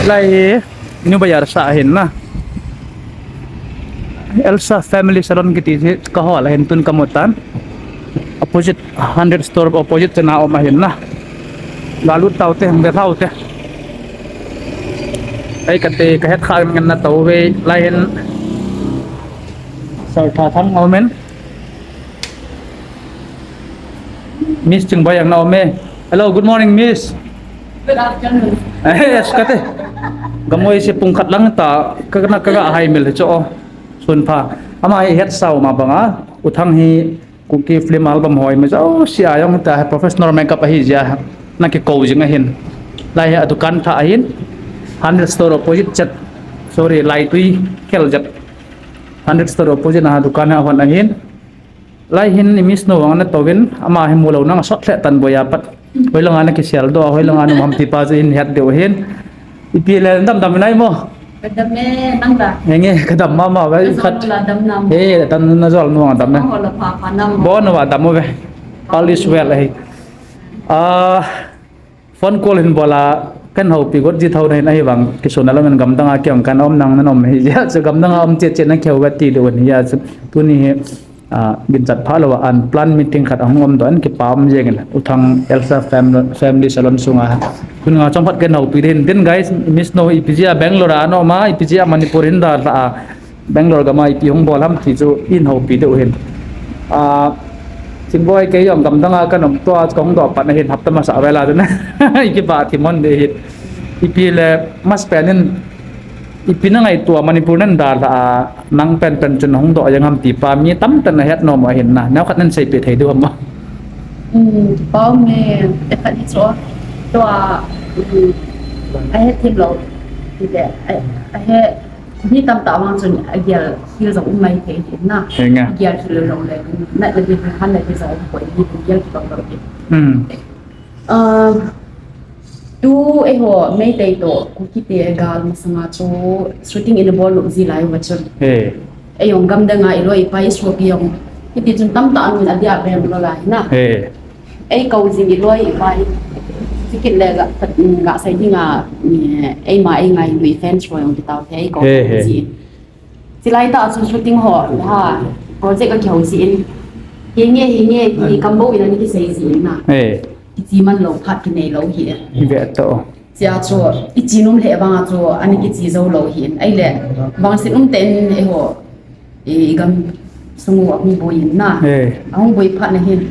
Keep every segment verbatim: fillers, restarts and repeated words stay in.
Lai hi New Bazaar sa ahin na. Elsa Family Salon kiti hi kahol ahin tun kamu tan. Opposite, hundred store opposite chana um ahin na. Galut taute, hung be thaute. Ei kate, kahet kha ngen na tauve, lai hin. Sir Tha Thang Omen. Miss Chingboi ang na ome. Hello, good morning, Miss. Good afternoon. Eh, yes, kate. Gamoi se pung khat lang ta, ka na ka ga hai mil cho. Sun pha. Ama hi het sao ma banga. U Thang hi Kuki film album hoi ma jo. Si a jong ta professional makeup ahi jia. Na ki ko jing ahin. Lai hi a dukan tha ahin. Hundred store opposite chat. Sorry, Laitui khel jat. Hundred store opposite na dukan a hon ahin. Lai hin i Miss Nu vang na tovin, ama hi mu lou nang a sot lheh tan boi a pat. Hoilanga na kisel doh, hoilanga na um ham ti pa chu in het deu hin. Ipi le dam dam nai mo. Ka dam e, nang da. Henge, ka dam mama ve. Ka khat. Jol la dam nam. He, tan na jol nu dam e. Ho la pha pha nam. Bon wa dam ve. All is well ahi. Ah, phone call hin bol a, kan houpi got ji thou na hin ahi vang, kisuna lam in gamdang a kiang kan um nang nan um hi jia, chu gamdang a um chet chet na keu ga ti deu hin jia, chu tuni hi, ah, ginchat pha lou a unplanned meeting khat ahung um doh in kipa um jeng in, U Thang Elsa fam-, Family Salon sunga. Tuni nga chom khat kan houpi din, din guys, Miss Nu ipi jia Bangalore a na um a, ipi jia Manipur hin da la a, Bangalore gam a ipi hung bol ham ti chu in houpi deu hin. Ah, Chingboi kei jong gamdang a kan um tua ka hung doh pat na hin hapta masa vel a chu na. I kipa thi mon de hin. Ipi le mas pen in ipi na ngaito a Manipur nan da la a nang pen pen chun hung doh jeng ham ti pa mi tamtah na het nom ahin na. Neo khat nan sei pe thei deu ham. Hmm, pa um ne, e khat ni chu. Tua, hmm, a het thim lou. Ti le, a, a het Mi tamtah vang chun a gel khel jong um mai thei hi na. He nga. Gel khel jong le, na le bi han le bi jong um poi hi, gel khel jong le. Hmm. Ah, tu eiho Meitei toh Kuki te gal masanga chu shooting in a bol lou ji lai uva chun. He. Ei jong gamdang a i loi i pai sopi jong. Hiti chun tamtah an a dia pen lo lai na. He. Ei ko jing i loi i pai. Tikit le ga, ga sei ding a, eh, eima ei ngai lui fans ho jong ti tau te ei ko he, he. Ji. Chilai ta chu shooting ho, ha, project a kihou ji in. Hinge, hinge, hi kambo in ani kisei ji in na. He. Kichi man lou, phat kinei lou hi. Hi ve to. Chia chu, i chi nom le vang a chu, ani kichi jou lou hin. Ei le, vang sin um ten eiho, i gam sung u ahung boi in na. Eh. Ahung boi phat na hin.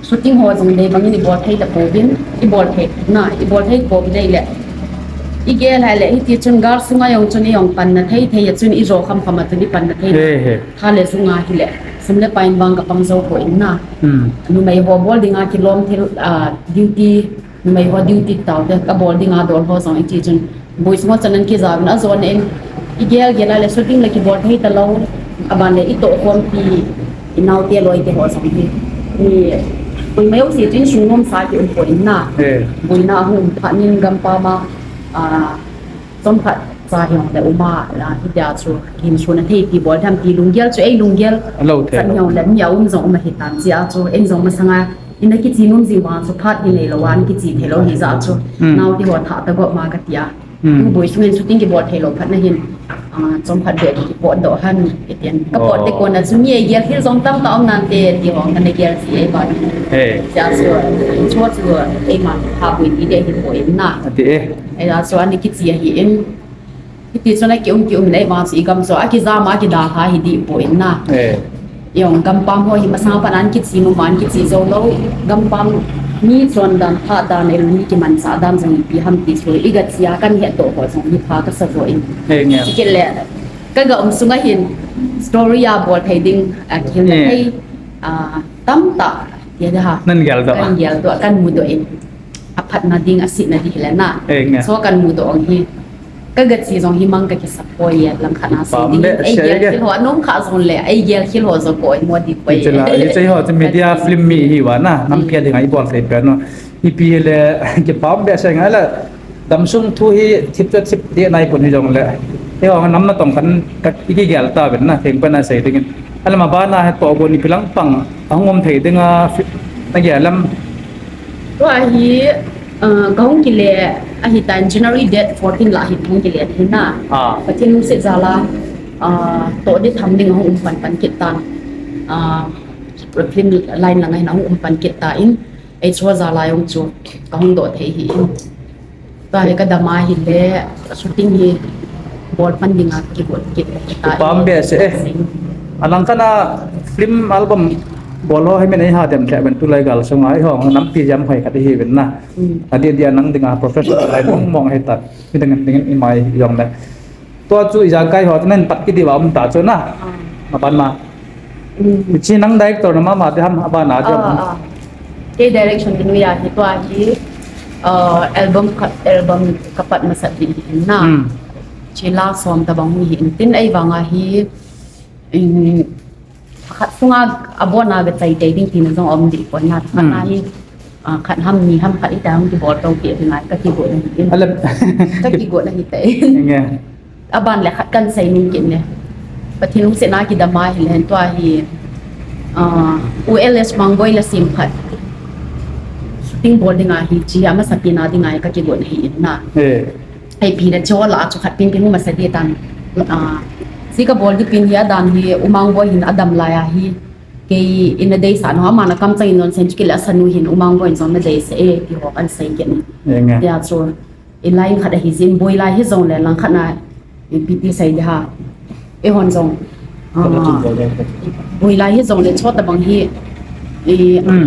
Shooting ho jong dei bang in i bol thei ta pouvin, i bol thei na, i bol thei pou dei le. I gel hai le, hiti chun gal sunga jong chun i jong pan na thei thei, chun i jo kham kham a chun i pan na thei na. Eh, eh. Tha le sunga hi le, sum le pai in vang ka pang jou poi na. Hmm. Numei ho bol ding a kilom thil, ah, duty, Numei ho duty tau te, ka bol ding a dol ho jong i ti chun. Boi sung ho chan an kijao in a jon in, i gel gel a le shooting le kibol thei ta lou, a ban le i toh khom pi, i nau te loi te ho jong hi. Ni, boi mai u si tin sung nom sa ki um poi na. Eh. Boi na hung pha nin gam pa ma, a, Chomkhat cha hi jong le um a, a, hitia chu, hin sun a thei ti bol tham ti lunggel chu ei lunggel. A lo thei chan lo. Hi jong le, mi a um jong um ahi tan chia chu, ei jong masanga, ina kichi nom jing vang chu phat hi nei lou a, kichi thei lou hi jeh chu. Hmm. Nau ti ho tha ta gop ma ka tia. Hmm. Tu boi sung in shooting kibol thei lou phat na hin, a, chomkhat be kipot doh han, itian. Ka pot te kon a chu mi ei gel thil jong tam ta um nan te, ti ho ka na gel ji ei ba. He. Chia chu, chu chu, ei ma, ha boi ti de hi poi na. Ati e. Ei a chu ani kichi ahi in. Hiti chun a ki um ki um lei vang chu i gam chu a kijam a kidalha hi dih poi na. Eh. I jong gampam ho hi masang pan an kichi nom an kichi jou lou. Gampam mi chon dan pha dan el mi kimanchah dan jong ipi ham ti chu i ga chi a kan het doh ho jong hi pha ka sa jo in. Eh, nge. Chikit le ka ga um sunga hin story a bol thei ding a kihil na thei, a, tamtah ti a ha. Nan gel doh. Kan gel doh, kan mudoh in. A phatna ding, a sihna ding hi le na. Eh, nge. Chu kan mudoh ong hi. Ka ga chi jong hi mang ka kisa poi e, lang khat na sei ding. Ei gel khel ho, a nom kha jong le, ei gel khel ho jong poi mo di poi. Hiche la, hiche ho, chu media film mi hi va na, nam pia ding a i bol thei pen no. Ipi le, kipah behseh ngai le, dam sung thu hi, thip chu thip deh nai pon hi jong le. Eiho nam natong khat, ka, i kigel ta ven na, theng pen a sei ding in. Alam a bana hi toh gon ipi lang pang, a hung um thei ding a, fi-, na gel lam, Tua hi, uh, kahung kile, ahi tan January date fourteen lah hin hung kile hin na. Ah. Pathen lungset jal a, uh, toh ding tham ding hung um pan pan kit tan. Uh, film line lang hin hung um pan kit tan. Ei chua jal a jong chu kahung doh thei hi in. Tua hi kadam a hile, shooting hi bol pan ding a kigot kit ta. Pam be se eh. Alang kana film album bol ho hi min ei ha dem the ben tulai gal sunga ei ho nampi jam hoi khat hi ben na. Hmm. Adi dia nang dinga professional lai mong mong hi ta. Hi ding ding i mai jong le. Tua chu ijakai ho nen pat kiti va um ta chu na. Ah. Apan ma. Hmm. Chi nang director na mama te ham aban a jong. Ah, ah. Kei direction din ya hi tua hi, uh, album khat, album kapat masat din hi na. Hmm. Chi la som tabang hi in tin ei vang a hi, um, khat sunga abon a ga chai tei ding tina jong um di pon na. Khat na hi, ah, khat ham ni ham khat ita hung kibol to ki ngai ka kigot na hi in. Alam. Ka kigot na hi te. Nge. Aban le khat kan sei ning kin ne. Pathen lungset na kidam a hi len tua hi. Ah, U L S Mangboi la sim khat. Shooting bol ding a hi chi ama sapi na ding a ka kigot na hi in na. Eh. Ei pi le cho la chu khat pin pin ma sa di tan. Ah, si ka bol di pin hi adan hi U Mangboi hin adam lai a hi. Kei in a dei sa no ama na kam chang in non sen chu kile sa nu hin U Mangboi in jong na dei se e ti ho kan sei kin. Enge. Ya chu i line khat a hi jin boi lai hi jong le lang khat na i pi ti sei de ha. E hon jong. Ah, boi lai hi jong le chota bang hi. I,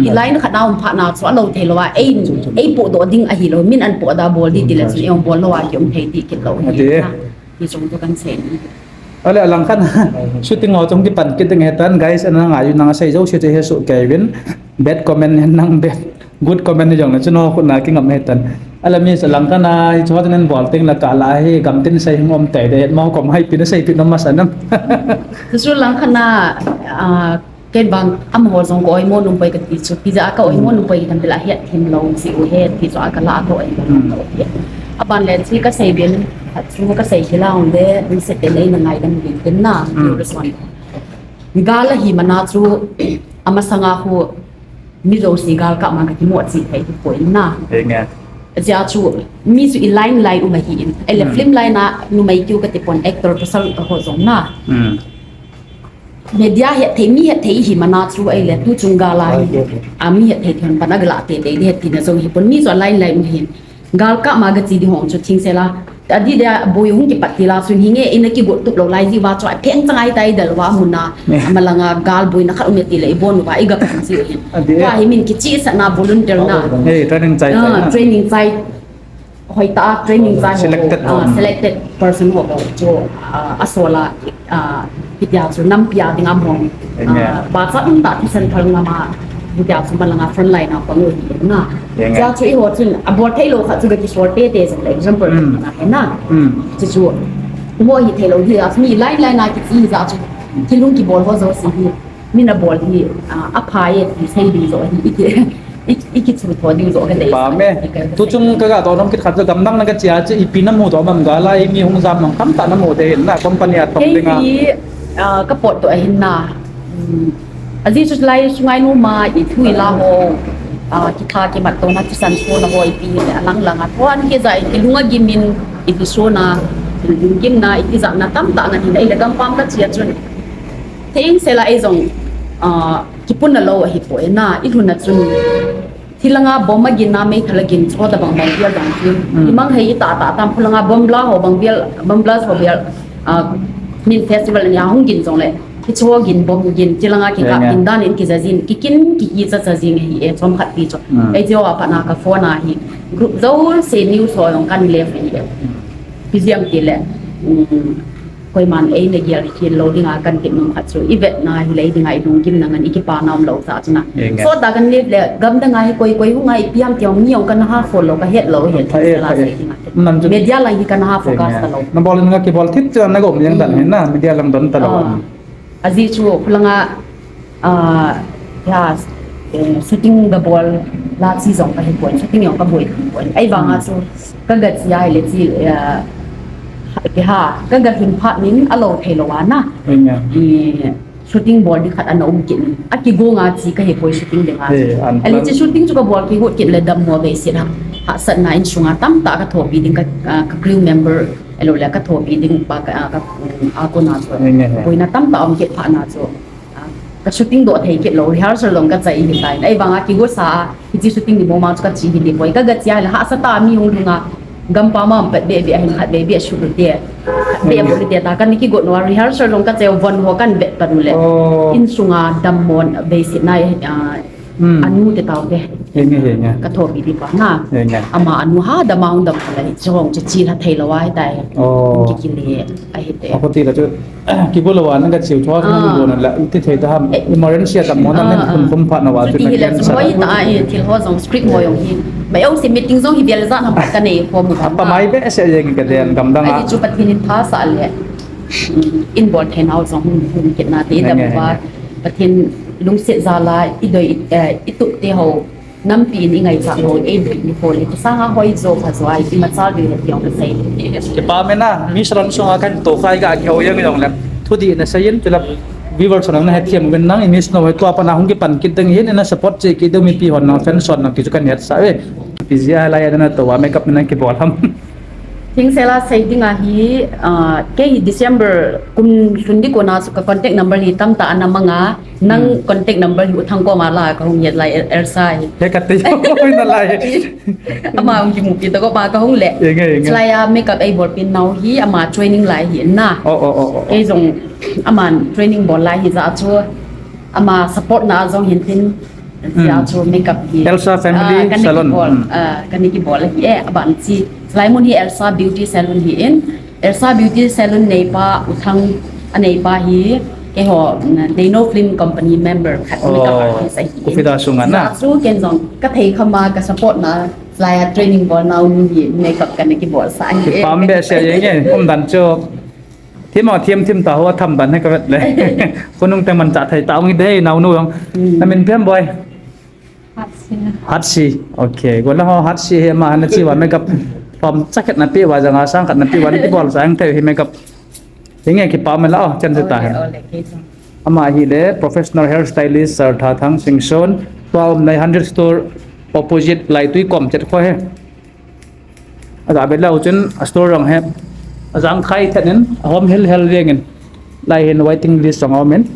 i line khat na um pha na chu a lo thei lo a. Ei, ei po do ding a hi lo. Min an po da bol di ti le chu ei um bol lo a ki um thei ti kit lo. Ati. Hi jong tu kan sei ni. Ale alang khan shooting ho chung kipan kit ding hetan guys, ana ngai u nang sei jo se che he su Kevin. Bad comment nang bad, good comment jong na chuno khut na kingam hetan. Ala mi sa lang khan a hi chu hoten bol teng la ka la hi gam tin sei hung um tei de het mo kom hai pi na sei pi na masa nam. Chu lang khan a, ah, Ken bang amaho jong ka oimo num poi kati chu, pi ja ka oimo num poi kitam pela hiat thim lo si u he, ti chu a ka la to ai lo. Aban le chi ka sei ben, chu ka sei kila ong de, ni se te nei na ngai dam bin ken na, ti u son. Gal a hi mana chu, ama sanga khu, mi jo si gal ka ma ka ki mo chi thei poi na. Enge. Ja chu, mi chu i line line um a hi in. Ele film line a, numei kiu ka ti pon actor pasal ho jong na. Media het thei, mi het thei hi mana chu ei le tu chung gal a hi. A mi het thei thon pana gala te te het tina jong hi pon mi chu a line line hin. Gal ka ma ga chi di hong chu thing se la. Adi dia boi hung ki pat ti la sun hi nge ina ki got tup lo lai ji wa chu a pheng chang ai tai dal wa muna. Ama langa gal boi na khat um ti le i bon wa i ga pan ji hin. Wa hi min ki chi sa na volunteer na. Hey, training chai chai na. Training chai. Hoi ta training chai ho, selected person ho chu, ah, a sola, ah, hitia chu nampi a ding a mong. Ah, ba cha um ta thisan thal ngam a, hitia chu malanga front line a pang u hi na. Tia chu i ho chun a bol thei lo kha chu ga ki sol te te jong le example na hi na. Chu chu mo hi thei lo hi a mi line line a ki chi ja chu. Ki lung ki bol ho jo si hi. Min a bol hi, ah, a pha e ti sei ding jo hi, i ki, i, i ki chu tho ding jo ka dei. Pa me. Tu chung ka ga to nom kit khat gam dang na ka chia chi i pi na mu to mam ga la i mi hung jam mang tam ta na mu de na company a tong ding a. Kei hi, ah, ka pot to a hin na. A ji chu lai sungai nu ma i thu i la ho, ah, ki tha ki mat to na ki san so na ho i pi le a lang lang a. Tho an ki ja i ki lung a gi min i ti so na, i lung gim na, i ti ja na tam ta na hi na i le gam pam ka chia chun. Theng sela ei jong, ah, kipun na lo ahi poi na, i lhun na chun. Thilanga bom a gin na mei thala gin cho ta bang bang vial bang gin. I mang hei i ta ta tam khulanga bom bla ho bang vial, bom bla ho vial, ah, min festival ni a hung gin jong le. Ki cho gin bom gin, thilanga ki ka gin dan in ki ja jin, ki kin ki ki cha cha jing hi e chom khat pi cho. Ei jo a pa na ka phone a hi. Group jo se news ho jong kan le hi e. Pi jiam ti le. Koiman eina gel khel lo dinga kan tip nom khat chu, i vetna hi lei dinga i lunggimna ngan i kipa na um lo ta chu na. Sot da kan lep le, gam dang a hi koi koi hung a i piam tiang mi ong kan ha fol lo ka het lo het la se dinga. Media lang hi kan ha focus ta lo. Na bol nga ki bol thit chu na gom yang dan hin na, media lang don ta lo. A ji chu khulanga, ah, ya, eh, shooting ga bol la chi jong ka hi pon, shooting jong ka boi pon. Ai vang a chu ka ga chi ai le chi, ah, ke ha, ka ga hin phat nin a lo thei lo a na. I shooting bol ding khat ana um kit in. Akigong a chi kahi poi shooting ding a. Hey, an Ahile plan. Hiche shooting chu kabol kigot kit le dammo veiset a, hahsatna insunga tamtah kathopi ding ka, ah, ka crew member, ahilou le kathopi ding pa ka, ah, ka, um, a kona chu. Nge, nge, nge. Boina tamtah um kit phat na chu. Ah, ka shooting doh thei kit lou, rehearsal jong kachai ahitai. Ahivanga kigosa a, hiche shooting ding mo ma chu kache hi ding poi. Kaga che a le hahsa tah a mi hung lhung a, gampam a um pat bebe ahin khat bebe a shoot u te. Khat bebe a shoot u te ta, kana kigot nau a, rehearsal jong kachai a, von ho kana vet pan u le. Oh. Insunga dammo veiset na, ah, Hmm. Anu te tau te. Henge, henge. Kathopi ding pa na. Henge. Ama anu ha dam a hung dam le, hiche hung che che la thei lou ahitai. Oh. Kikile ahite. Ako ti la chu, kibol lou a nang kachiu tho, ah, kibol na la, iti thei ta ham. Eh. Emergency a dammo na, ah, nang khum khum phat na va chu, kiti na hi la kian chu sa. Hoi ta, eh, thil ho jong script ho jong hi. Ba eu se meeting jong hi vel ja na ba kanei ho mu. Apa mai be se jeng ka den gam dang a. Ai chu Pathen in thasah le. In bol thei nau jong hung, hung kit na te dam ba. Henge, henge. Pathen lungset jal a, i doi, eh, i tup te ho, nampi in i ngaichat ho, ei bit ni ho le, kisanga hoi jo pha jo a, i machal ding le ti jong kasei. Kipa mena, Miss Ron sunga kan toh khai ga kihou jeng jong le. Thudih na seiyin, chule viewers hon na hethem uvin nang, i Miss Ron tua pat na hung kipan kit ding hin, na support cheh kit ding mipi hon nang, fans hon nang ti chu kan hetsah e. Ipi jeh a lai a na toh a makeup na kibol ham. Thing sela sei ding ahi, ah, kei hi December kum lhun ding kona chu ka contact number hi tamtah ana mang a, nang, hmm, contact number hi U Thang koma la kahung het lai, El-, Elsa hi. He kati na lai. Ama hung kimupi to koma kahung le. Henge, henge. Chulai a makeup eibolpi nau hi ama training lai hi na. Oh, oh, oh, oh, oh. Kei jong ama training bol lai hi jeh a chu ama support na jong hin tin. Hmm. Jeh a chu makeup hi. Elsa Family, ah, kana Salon. Kibol, hmm, ah, kana kibol hi e, aban chi. Chulai mun hi Elsa Beauty Salon hi in. Elsa Beauty Salon neipa, U Thang a neipa hi, keiho, mm, Deno Film Company member khat, oh, makeup artist ahi in. Kufida sunga na. Jeh a chu ken jong kathei kham a ka support na, chulai a training bol nau nu hi makeup kana kibol sa hi e. Kipah behseh jeng e, umdan chu. Thim a thim thim ta ho, tham dan hi ka vet le. Khonung te manchah thei ta ung hi de, naonu jong. Hmm. Na min ipi ham boi? Hatsi. Hatsi. Okay. Gollhang ho Hatsi hi ama hana chi uva makeup. Pom chakhat na pe uva jong a sang khat na pe uva na kibol sa ang thei hi makeup. Henge kipa mela o, chan se ta hen. Ole, ole, kei jong. Ama hi le professional hairstylist Sir Thathang Singson. Tua um nai hundred store opposite Laitui kom chet kho he. Aga be leu chun a store jong hi ajang khai thet in, ahom hel hel jeng in, lai hin waiting list jong aum in.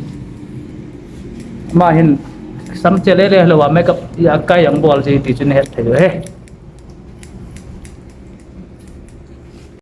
Ama hin sam che le le lou a makeup a kai jong bol ji ti chun het thei u he.